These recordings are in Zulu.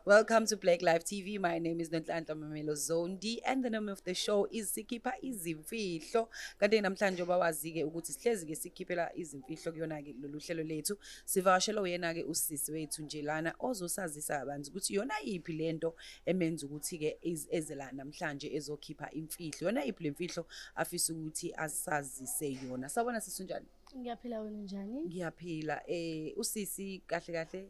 Welcome to Black Life TV. My name is Nonhlanhla Mamelo Zondi and the name of the show is Sikhipha Izimfihlo. Kanti namhlanje bawazi-ke ukuthi sihlezi-ke sikhiphela izimfihlo kuyona-ke lolu hlelo lethu. Sivakashelwa uyena-ke usisi wethu nje lana ozosazisa kabanzi ukuthi yona yiphi lento emenza ukuthi-ke eze la namhlanje ezokhipha imfihlo. Yona yiphi le mfihlo afisa ukuthi asazise yona. Sawubona sisi, unjani? Ngiyaphila, wena njani? Ngiyaphila. Usisi kahle kahle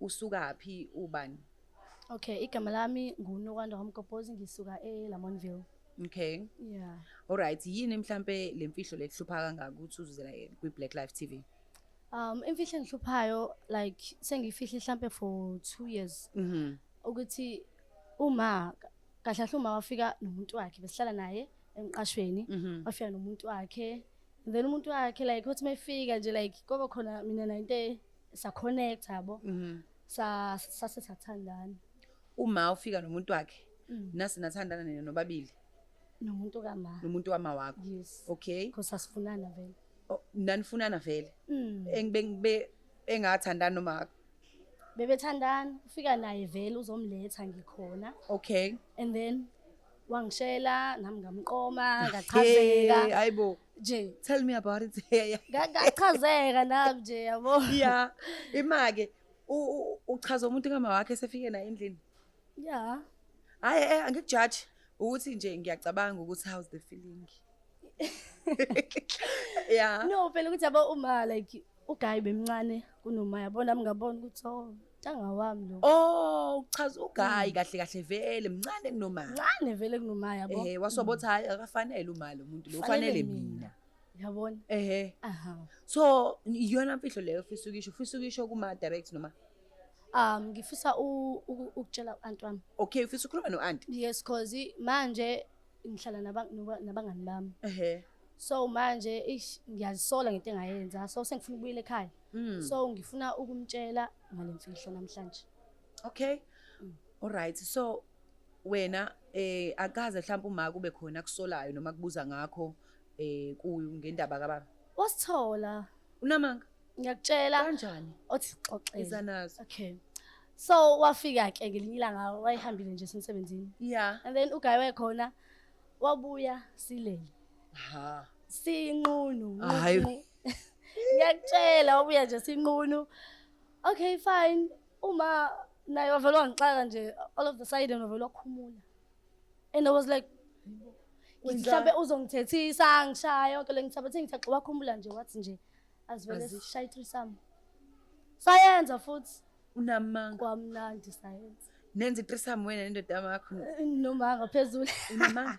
usukaphi, ubani? Okay, igama lami nguNokwanda Wamgobhozi, ngisuka eLamontville. Okay. Yeah. Alright, yini mhlambe lemfihlo lekuhlupha kangaka ukuthi uzuzela kwi Black Life TV? Imfihlo engihluphayo, like sengiyifihle mhlambe for 2 years, ukuthi uma kahle kahle uma wafika nomuntu wakhe, besihlala naye emqashweni, wafika nomuntu wakhe and then umuntu wakhe, like uthi mayifika nje, like kwaba khona mina naye into sa connect yabo. Sa sase sathandana. Uma ufika nomuntu wakhe, nasi nathandana nina nobabili? Nomuntu kama. Nomuntu wama wakho. Yes. Okay. Because sasifunana vele. Oh, nanifunana vele? Mm. Engibe engathandana noma Bebethandana, ufika naye vele uzomletha ngikhona. And then wangishela nami ngamqoma, Hey, ngachazeka. Hayibo. Nje. Tell me about it. Ngachazeka nami nje yabo. Yeah. Imake uchaza umuntu kama wakhe esefike naye endlini. Yeah. Hayi, angikujudge ukuthi nje ngiyacabanga ukuthi how's the feeling. Yeah. No, phela ukuthi yabo uma like uguy bemncane kunoma yabo, nami ngabona ukuthi oh, ntanga wami lo. Oh, uchaza uguy kahle kahle vele mncane kunoma. Mncane vele kunoma yabo. Wasobothi hayi, akafanele uma lo muntu lo, Ufanele ufanele mina. mina. Yabona? Aha. So iyona mfihlo leyo ufisa ukisho kuma direct noma? Ngifisa ukutshela u-aunt wami. Okay, ufisa ukukhuluma no-aunt? Yes, cause manje ngihlala nabangani bami. So manje ish ngiyazisola ngento engayenza. So sengifuna ukubuyela ekhaya. So ngifuna ukumtshela ngale mfihlo namhlanje. Okay. Alright. So wena akaze mhlawumbe uma kube khona kusolayo noma kubuza ngakho ku ngendaba kababa? Wasithola. Unamanga? Ngiyakutshela. Kanjani? Othi xoxele. Iza nazo. Okay. So wafika ke ngelinye ilanga, wayehambile nje semsebenzini. And then uguy wayekhona, wabuya silele. Ha. Sinqunu. Hayi. Ngiyakutshela, wabuya nje sinqunu. Okay, fine. Uma naye wavele wangixaka nje all of the sudden, wavele wakhumula. And I was like, mhlambe uzongithethisa ngishaya yonke le ngithabathe ngithi xa wakhumula nje, wathi nje azivele sishaye threesome. Sayenza futhi. Unamanga. Kwamnandi, sayenza. Nenza threesome wena nendoda yakho? Noma ngaphezulu. Unamanga.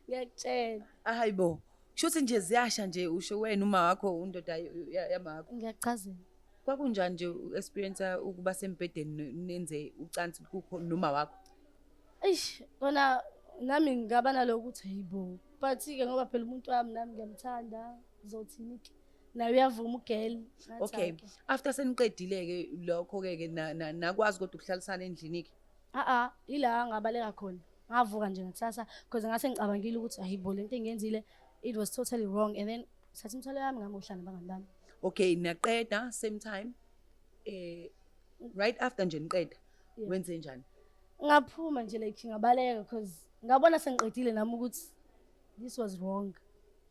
Ngiyakutshela. Hayibo. Kusho nje ziyasha nje, usho wena uma wakho undoda yamakho. Ngiyachazela. Kwakunjani nje experience ukuba sembhedeni nenze ucansi kukho noma wakho? Eish, kona nami ngingaba nalokuthi hayibo. But ke ngoba phela umuntu wami nami ngiyamthanda, uzothini ke? Naye uyavuma ugirl. Ngathi, Okay. "Hhayi ke." After seniqedile ke lokho ke nakwazi kodwa ukuhlalisana endlini ke? Ah ah, ila ngabaleka khona. Ngavuka nje ngakusasa because ngase ngicabangile ukuthi hayibo, lento engiyenzile, it was totally wrong, and then thatha imithwalo yami ngamohlala nabangani bami. Okay, naqeda same time. Right after nje niqeda wenze njani? Ngaphuma nje, like ngabaleka because ngabona sengiqedile nami ukuthi this was wrong.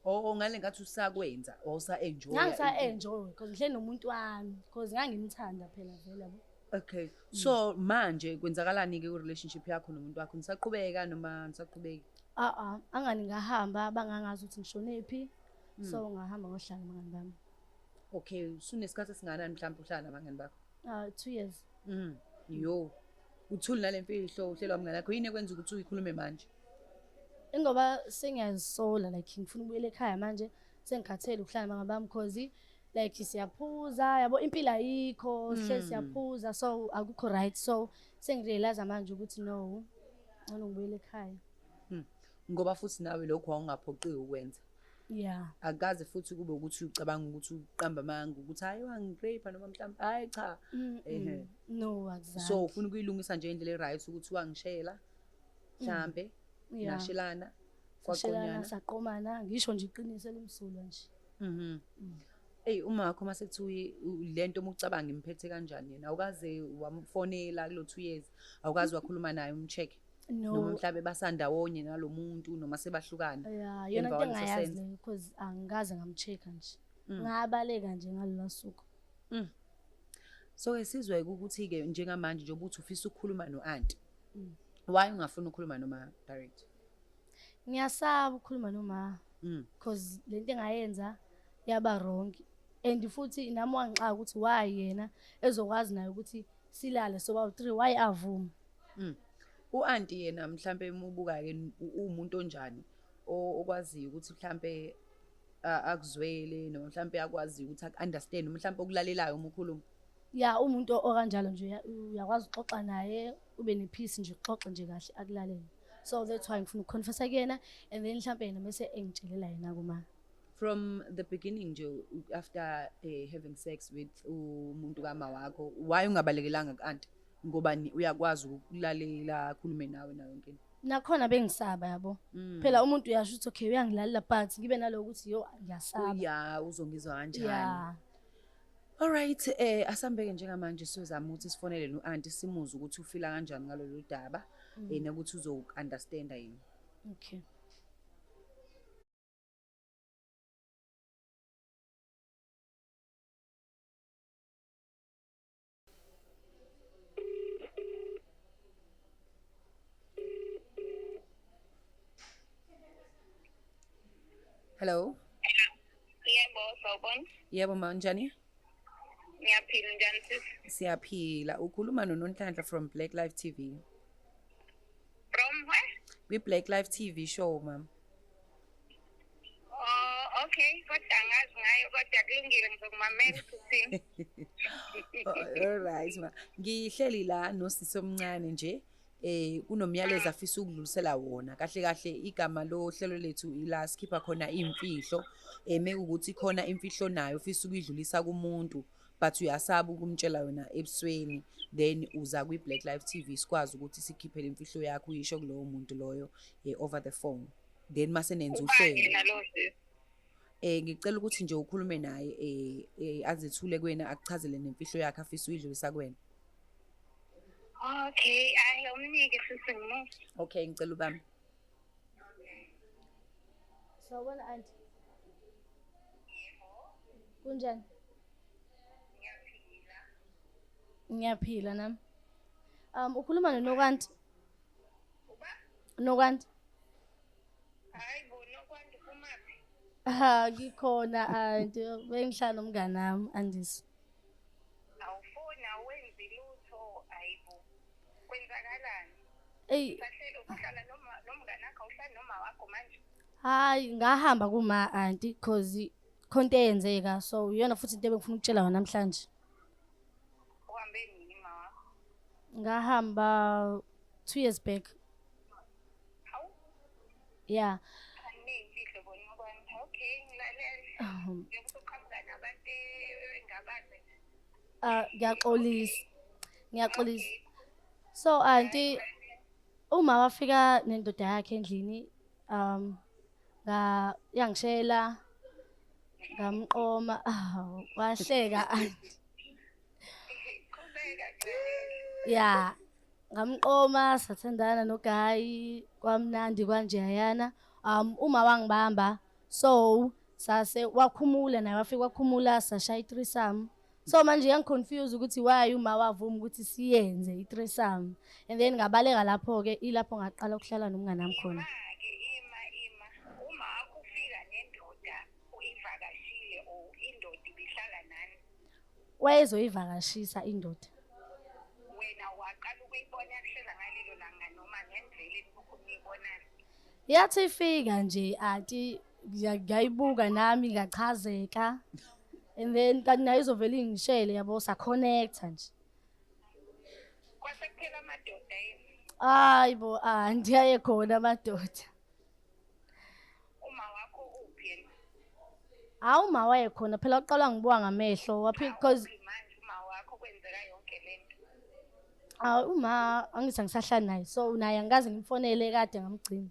Oh, ngale ngathi usakwenza, wawusa enjoy? Ngangisa enjoy because ngihleli nomuntu wami, because ngangimthanda phela vele yabo. Okay. So manje kwenzakalani ke ku relationship yakho nomuntu wakho? Nisaqhubeka noma nisaqhubeki? Ah ah, angani ngahamba bangangazi ukuthi ngishonephi. So ngahamba ngohlala nabangani bami. Okay, usunesikhathi esingakanani mhlawumbe uhlala nabangani bakho? Ah, 2 years. Yo. Uthuli nalemfihlo uhlelo wamngani wakho, yini ekwenza ukuthi uyikhulume manje? Ingoba sengiyazisola, like ngifuna ukubuyela ekhaya manje, sengikhathele ukuhlala nabangani bami cause like siyaphuza yabo, impilo ayikho, sihlezi siyaphuza, so akukho right, so sengirealize manje ukuthi no, ngcono ngibuyele ekhaya. Ngoba futhi nawe lokho wawungaphoqiwe ukwenza. Yeah. Akaze futhi kube ukuthi ucabanga ukuthi uqamba amanga ukuthi hayi, wangirape noma mhlawumbe hayi cha. No, akuzange. So ufuna ukuyilungisa nje indlela e-right ukuthi wangishela mhlambe nashelana Sashelana, kwaqonyana. Saqomana, ngisho nje iqiniso elimsulwa nje. Eyi, uma wakho uma sekuthiwa lento uma ucabanga imphethe kanjani yena, awukaze wamfonela kulo 2 years, awukaze wakhuluma naye um-check? No. Noma mhlawumbe basandawonye nalo muntu noma sebahlukana? Ya, yona Emva into kwaleso engayazi senzo. leyo, because angikaze ngamcheck-a nje. Ngabaleka nje ngalolu suku. So-ke sizwe-ke ukuthi-ke njengamanje njengoba uthi ufisa ukukhuluma no-anti, why ungafuni ukukhuluma noma direct? Ngiyasaba ukukhuluma noma because lento engayenza yaba wrong, and futhi nami wangixaka ukuthi why yena ezokwazi naye ukuthi silale soba u-three, why avuma? U-anti yena mhlampe uma ubuka-ke uwumuntu onjani okwaziyo ukuthi mhlampe akuzwele, noma mhlampe akwaziyo ukuthi aku-understand, noma mhlampe okulalelayo uma ukhuluma? Ya, umuntu okanjalo nje, uyakwazi ukuxoxa naye, ube ne-peace nje, uxoxe nje kahle, akulalele. So that's why ngifuna ukuconfessa kuyena and then mhlampe yena bese engitshelela yena kuma. From the beginning nje, after having sex with umuntu kama wakho, why ungabalekelanga ku-anti, ngoba uyakwazi ukulalela, akhulume nawe nayo yonke into? Nakhona bengisaba, yabo. Phela umuntu uyasho ukuthi okay, uyangilalela, but ngibe naloku ukuthi yo, ngiyasaba. Ya, uzongizwa kanjani? Ya. Alright, asambeke njengamanje, sizama ukuthi sifonele no-anti, simuze ukuthi ufila kanjani ngalolu daba, nokuthi uzo-understanda yini. Okay. Hello. Yebo, sawubona. Yebo ma, njani? Ngiyaphila, njani sisi? Siyaphila. Ukhuluma noNonhlanhla from Black Life TV. From where? Kwi-Black Life TV show, ma'am. Oh, okay. Kodwa angazi ngayo, kodwa kulungile, ngizokumamela uthini. Oh, alright ma. Ngihleli la nosisi omncane nje. Kunomyalezo afisa ukudlulisela wona. Kahle kahle igama lohlelo lethu ila sikhipha khona imfihlo. Mekuwukuthi khona imfihlo nayo ufisa ukuyidlulisa kumuntu, but uyasaba ukumtshela yona ebusweni, then uza kwi-Black Life TV, sikwazi ukuthi sikhiphele imfihlo yakho, uyisho kulowo muntu loyo over the phone. Then mase nenza Ubani uhlelo. yena lo sisi? Ngicela ukuthi nje ukhulume naye, azethule kuwena, akuchazele nemfihlo yakhe afisa uyidlulisa kuwena. Okay, ayi, umnike sisi ngimuva. Okay, ngicela ubambe. Sawubona aunty. Kunjani? Ngiyaphila nami. Ukhuluma noNokwanti. Uba? Nokwanti. Hayi bo, Nokwanda, umaphi? Ha, ngikhona aunty, bengihlala nomngane wami Andisi. Awufoni, awenzi lutho, ayibo. Kwenzakalani? Ey, Usahleli uhlala noma nomngane wakho, awuhlali noma wakho manje? Hayi, ngahamba kuma aunty cause khonto eyenzeka, so iyona futhi into ebengifuna ukutshela yona namhlanje. Uhambe nini ma wakho? Ngahamba 2 years back. Hawu, Yeah. aniyimfihlo bo Nokwanda. Okay, ngilalela. Njengoba uqhamuka nabantu engabazi. Ah, ngiyaxolisa. Ngiyaxolisa. So aunty, uma wafika nendoda yakhe endlini, nga yangishela, ngamqoma, ah, wahleka aunty. Qhubeka, nglalela. Ya, ngamqoma, sathandana noGayi, kwamnandi kwanjeyana. Uma wangibamba, so sase wakhumula naye, wafika wakhumula, sashaya i-threesome. So manje yangiconfuse ukuthi why uma wavuma ukuthi siyenze i-threesome. And then ngabaleka lapho-ke, ilapho ngaqala ukuhlala nomngane wami khona. Ima-ke, ima, ima. Uma wakho ufika nendoda uyivakashile or indoda ibihlala nani? Wayezoyivakashisa indoda. Wena waqala ukuyibona kuhlala ngalelo langa noma ngendlela elokhu niyibonana? Yathi ifika nje aunty, ngiyayibuka nami, ngachazeka. And then kanti nayo izovele ingishele, yabo, sa-connecta nje. Kwase kuphela amadoda yini? Hayi bo aunty, ayekhona amadoda. Uma wakho uphi yena? Hawu, uma wayekhona phela, waqala ngibuka ngamehlo waphika because Uphi manje uma wakho kwenzeka yonke lento? Awu, uma angithi angisahlali naye, so naye angikaze ngimfonele, kade ngamgcina.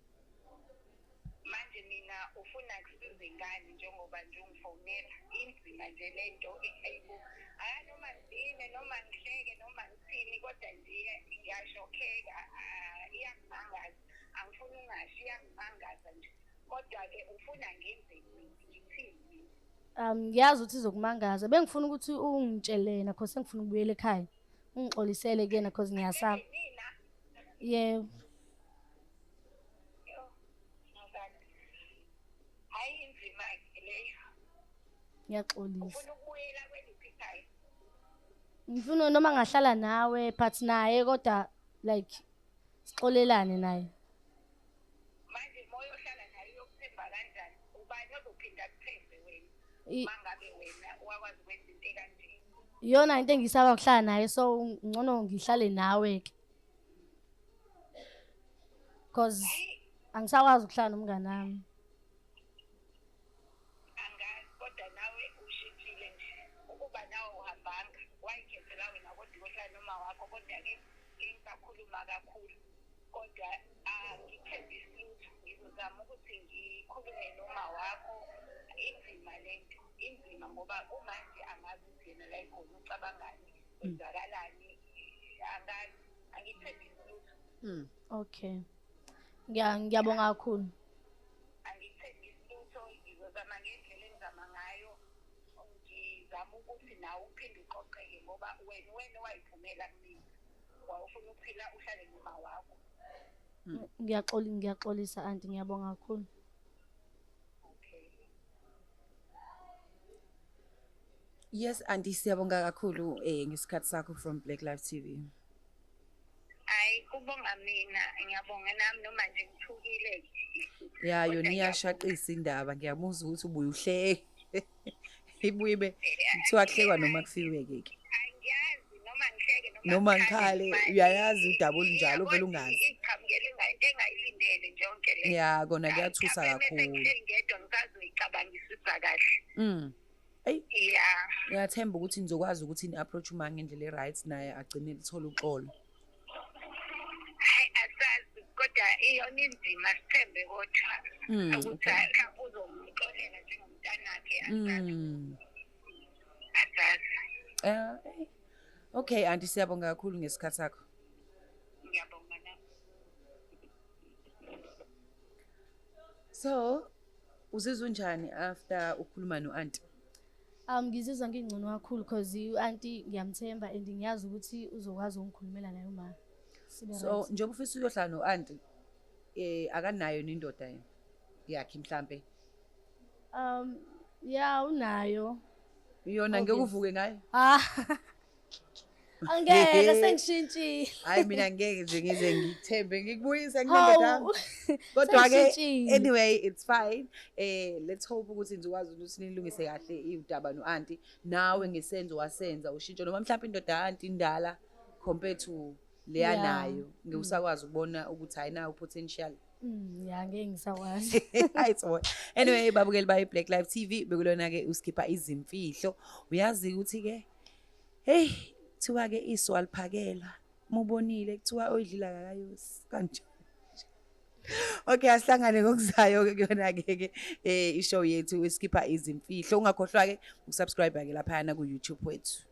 Manje mina ufuna kusize. Ngani njengoba nje ungifonela, inzima nje lento. Ayibo, hayi, noma ngidine, noma ngihleke, noma ngithini, kodwa nje ngiyashokheka. Ah, iyangimangaza, angifuni ungasho, iyangimangaza nje. Kodwa-ke ufuna ngenzeni mina, ngithini mina? Ngiyazi ukuthi izokumangaza. Bengifuna ukuthi ungitshele yena cause sengifuna ukubuyela ekhaya. Ungixolisele kuyena cause ngiyasaba. Mina? Yebo. Yo, ngani, hayi, inzima-ke leyo. Ngiyaxolisa. Ufuna ukubuyela kweliphi ikhaya? Ngifuna noma ngahlala nawe but naye kodwa like sixolelane naye. Manje moya ohlala naye uyokuthemba kanjani? Ubani ozophinda akuthembe wena mangabe wena wakwazi ukwenza into ekanje? Iyona into engisaba, ukuhlala naye, so ngcono ngihlale nawe ke. Cause angisakwazi ukuhlala nomngane wami. Angazi, kodwa nawe ushintshile nje ukuba nawe uhambanga wayikhethela wena, kodwa uyohlala noma wakho. Kodwa-ke ngisakhuluma kakhulu, kodwa angithembisi lutho, ngizozama ukuthi ngikhulume noma wakho. Inzima lento, inzima, ngoba kumanje angazi ukuthi yena la ikhona ucabangani, kwenzakalani, angazi, angithembisi lutho. Okay. Ngiyabonga kakhulu. Angithembisi lutho, ngizozama ngendlela engizama ngayo, ngizama ukuthi nawe uphinde uqoqeke, ngoba wena wayiphumela kumina, wawufuna ukuphila uhlale noma wakho. Ngiyaxolisa aunty, ngiyabonga kakhulu. Okay. Yes aunty, siyabonga kakhulu ngesikhathi sakho from Black Life TV. Hayi, kubonga mina, ngiyabonga nami noma nje ngithukile. Ya, Kodwa yona iyashaqisa indaba, ngiyamuzwa ukuthi ubuye uhleke. Ibuye ibe kuthiwa kuhlekwa noma kufiwe ke ke. Angiyazi noma ngihleke. Noma ngikhale, uyayazi udaba olunjalo uvele ungazi. Iqhamukele into engayilindele nje yonke le. Ya, kona kuyathusa kakhulu. Ngihleli ngedwa, ngisazoyicabangisisa kahle. Eyi, ngiyathemba ukuthi nizokwazi ukuthi ni-approach uma ngendlela e-right, naye agcine ethola uxolo. Hayi, asazi, kodwa iyona inzima, sithembe kodwa ukuthi mhlawumbe uzomxolela njengomntanakhe, asazi. Asazi. Okay aunty, siyabonga kakhulu ngesikhathi sakho. Ngiyabonga nami. So, uzizwa unjani after ukukhuluma no-aunty? Ngizizwa ngingcono kakhulu cause u-aunty ngiyamthemba and ngiyazi ukuthi uzokwazi ukungikhulumela naye uma. Sibe So, right. njengoba ufisa uyohlala no-aunty, akanayo nendoda yena yakhe mhlambe? Yeah, unayo. Iyona ngeke Obvious. uvuke ngayo? Ah. Angeke, sengishintshile. Hayi, mina ngeke nje ngize ngikuthembe ngikubuyise kunendoda yami. Hawu. Kodwa ke Sengishintshile. anyway, it's fine. Let's hope ukuthi nizokwazi ukuthi nilungise kahle udaba no-aunty. Nawe ngesenzo wasenza ushintsho, noma mhlawumbe indoda aunty indala compared to leya nayo. Ngeke usakwazi ukubona ukuthi hayi, nayo potential. Ya, ngeke ngisakwazi. Hayi, so anyway, babukeli bayi Black Life TV, bekulona ke usikhipha izimfihlo. Uyazi ukuthi ke hey, kuthiwa ke iso aliphakela. Mubonile, kuthiwa oyidlila kakayosi kanje. Okay, asihlangane ngokuzayo ke kuyona ke ishow yethu esikhipha izimfihlo. Ungakhohlwa ke ukusubscribe ke lapha ku YouTube wethu.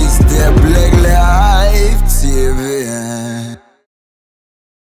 It's the Black Life TV.